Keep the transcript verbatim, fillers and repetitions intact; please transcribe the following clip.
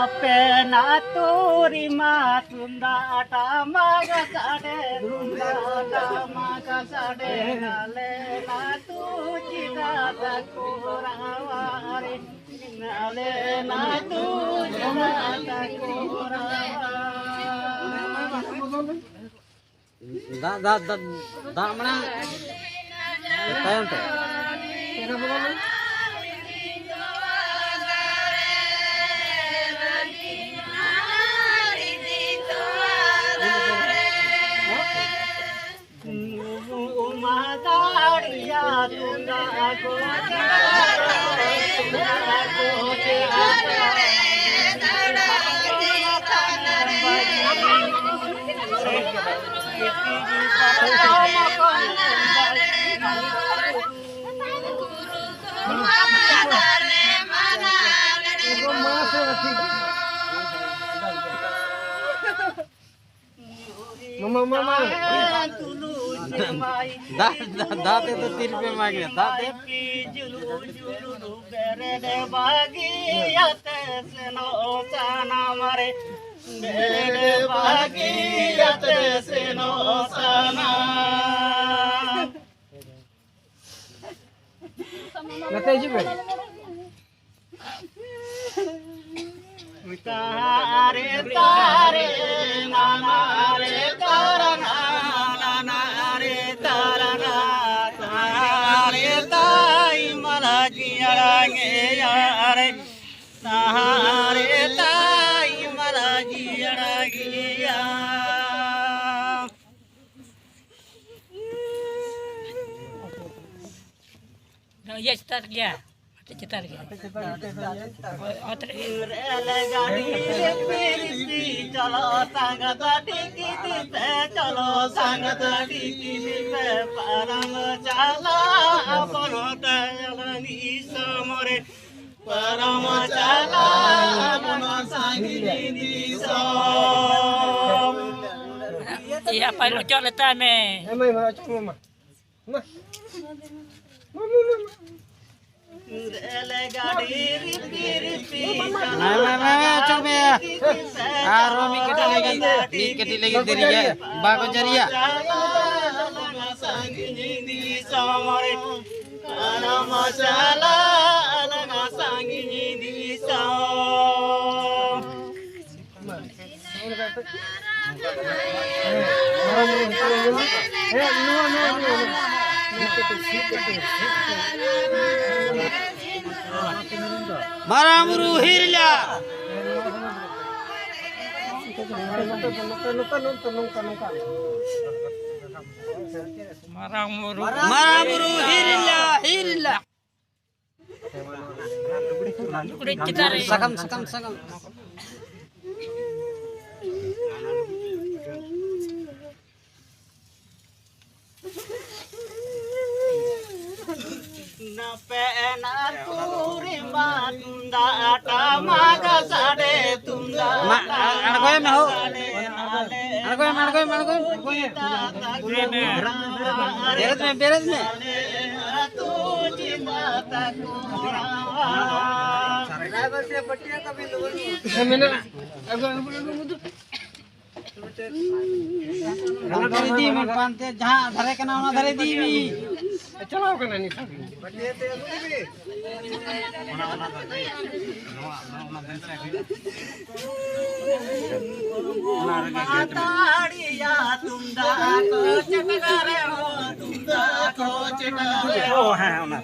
ᱟᱯᱮᱱᱟᱜ ᱟᱹᱛᱩ ᱨᱮᱢᱟ ᱛᱩᱢᱫᱟᱜ ᱴᱟᱢᱟᱠ ᱥᱟᱰᱮ, ᱛᱩᱢᱫᱟᱜ ᱴᱟᱢᱟᱠ ᱥᱟᱰᱮ, ᱟᱞᱮᱱᱟᱜ ᱟᱹᱛᱩ ᱪᱮᱫᱟᱜ ᱛᱟᱠᱚ ᱨᱟᱣᱟᱨᱤ, ᱟᱞᱮᱱᱟᱜ ᱟᱹᱛᱩ ᱪᱮᱫᱟᱜ ᱛᱟᱠᱚ ᱨᱟᱣᱟᱨᱤ᱾ ᱫᱟᱜ, ᱫᱟᱜ, ᱫᱟᱜ, ᱫᱟᱜ ᱢᱟᱲᱟᱝ ᱛᱟᱭᱚᱢ ᱛᱮ᱾ ᱢᱟᱢᱟ, ᱢᱟᱢᱟ᱾ ᱫᱟᱜ, ᱫᱟᱜ, ᱫᱟᱜ ᱛᱮᱫᱚ ᱛᱤ ᱨᱮᱯᱮ ᱢᱟᱜᱽ ᱮᱫᱟ? ᱫᱟᱜ ᱛᱮ? ᱵᱮᱨᱮᱫ ᱵᱟᱹᱜᱤᱭᱟᱛᱮ ᱥᱮᱱᱚᱜ ᱥᱟᱱᱟᱢ ᱨᱮ, ᱵᱮᱨᱮᱫ ᱵᱟᱹᱜᱤᱭᱟᱛᱮ ᱥᱮᱱᱚᱜ ᱥᱟᱱᱟᱢ᱾ ᱜᱟᱛᱮ ᱦᱤᱡᱩᱜ ᱵᱮᱱ᱾ ᱛᱟᱨᱮ ᱛᱟᱨᱮ ᱱᱟᱱᱟ ᱨᱮ ᱛᱟᱨᱟᱱᱟ, ᱱᱟᱱᱟ ᱨᱮ ᱛᱟᱨᱟᱱᱟ, ᱛᱟᱨᱮ ᱛᱟᱭ ᱢᱟᱞᱟ ᱡᱤᱭᱟᱲᱟᱝ ᱮᱭᱟ ᱨᱮ, ᱛᱟᱨᱮ ᱛᱟᱭ ᱢᱟᱞᱟ ᱡᱤᱭᱟᱲᱟᱝ ᱮᱭᱟ᱾ ᱤᱭᱟᱹ ᱪᱮᱛᱟᱱ ᱨᱮᱜᱮ, ᱟᱴᱮᱫ ᱪᱮᱛᱟᱱ ᱨᱮᱜᱮ᱾ ᱦᱳᱭ, ᱚᱛ ᱨᱮ᱾ ᱨᱮᱞ ᱜᱟᱹᱰᱤ ᱨᱤᱯᱤ ᱨᱤᱯᱤ ᱪᱚᱞᱚ ᱥᱟᱸᱜᱟᱛ ᱰᱤᱠᱤ ᱰᱤᱯᱮ, ᱪᱚᱞᱚ ᱥᱟᱸᱜᱟᱛ ᱰᱤᱠᱤ ᱰᱤᱯᱮ, ᱯᱟᱨᱚᱢ ᱪᱟᱞᱟᱜ ᱟᱵᱚᱱ ᱫᱟᱭᱟᱞ ᱫᱤᱥᱚᱢ ᱨᱮ, ᱯᱟᱨᱚᱢ ᱪᱟᱞᱟᱜ ᱟᱵᱚᱱ ᱥᱟᱺᱜᱤᱧ ᱫᱤᱥᱚᱢ᱾ ᱤᱭᱟᱹ, ᱯᱟᱭᱞᱚᱴ ᱚᱪᱚᱜ ᱞᱮᱛᱟᱭ ᱢᱮ᱾ ᱦᱮᱸ, ᱢᱟᱹᱭ, ᱢᱟᱹᱭ, ᱚᱪᱚᱜ ᱢᱮ, ᱢᱟ᱾ ᱢᱟ, ᱢᱟ, ᱢᱟ, ᱢᱟ᱾ ᱨᱮᱞ ᱜᱟᱹᱰᱤ ᱨᱤᱯᱤ ᱨᱤᱯᱤ ᱢᱟ, ᱢᱟ, ᱢᱟ, ᱢᱟ, ᱚᱪᱚᱜ ᱢᱮ᱾ ᱟᱨᱦᱚᱸ ᱢᱤᱫ ᱠᱟᱹᱴᱤᱡ ᱞᱟᱹᱜᱤᱫ, ᱢᱤᱫ ᱠᱟᱹᱴᱤᱡ ᱞᱟᱹᱜᱤᱫ ᱫᱮᱨᱤ ᱜᱮ᱾ ᱵᱟᱠᱚ ᱡᱟᱹᱨᱤᱭᱟ᱾ ᱥᱟᱺᱜᱤᱧ ᱫᱤᱥᱚᱢ ᱨᱮ ᱟᱞᱚᱢ ᱪᱟᱞᱟᱜ ᱥᱟᱺᱜᱤᱧ ᱫᱤᱥᱚᱢ᱾ ᱢᱟᱨᱟᱝ ᱵᱩᱨᱩ ᱦᱤᱨᱞᱟ᱾ ᱢᱟᱨᱟᱝ ᱵᱩᱨᱩ᱾ ᱢᱟᱨᱟᱝ ᱵᱩᱨᱩ ᱦᱤᱨᱞᱟ, ᱦᱤᱨᱞᱟ᱾ ᱥᱟᱠᱟᱢ, ᱥᱟᱠᱟᱢ, ᱥᱟᱠᱟᱢ᱾ ᱯᱮᱱᱟᱨ ᱠᱩᱨᱤᱢᱟ ᱛᱩᱢᱫᱟᱜ ᱴᱟᱢᱟᱠ ᱥᱟᱰᱮ ᱛᱩᱢᱫᱟᱜ ᱢᱟ, ᱟᱬᱜᱚᱭ ᱢᱮ ᱦᱳ᱾ ᱟᱬᱜᱚᱭ ᱢᱮ, ᱟᱬᱜᱚᱭ ᱢᱮ, ᱟᱬᱜᱚᱭ ᱢᱮ᱾ ᱵᱮᱨᱮᱫ ᱢᱮ, ᱵᱮᱨᱮᱫ ᱢᱮ᱾ ᱦᱮᱸ, ᱢᱮᱱᱟᱜᱼᱟ᱾ ᱟᱬᱜᱚ, ᱟᱬᱜᱚ, ᱟᱬᱜᱚ, ᱟᱬᱜᱚ᱾ ᱚᱱᱟ ᱫᱷᱟᱨᱮ ᱤᱫᱤ ᱢᱮ, ᱯᱟᱱᱛᱮ ᱡᱟᱦᱟᱸ ᱫᱷᱟᱨᱮ ᱠᱟᱱᱟ, ᱚᱱᱟ ᱫᱷᱟᱨᱮ ᱤᱫᱤ ᱢᱮ᱾ ᱪᱟᱞᱟᱣ ᱠᱟᱱᱟ ᱱᱤᱛ ᱦᱟᱹᱵᱤᱡ᱾ ᱢᱟᱛᱟᱲᱤᱭᱟ ᱛᱩᱢᱫᱟᱜ ᱠᱚ ᱪᱮᱴᱜᱟ ᱨᱮ ᱦᱚᱸ ᱛᱩᱢᱫᱟᱜ ᱠᱚ ᱪᱮᱴᱜᱟ ᱨᱮ ᱦᱚᱸ᱾ ᱚ, ᱦᱮᱸ, ᱚᱱᱟ᱾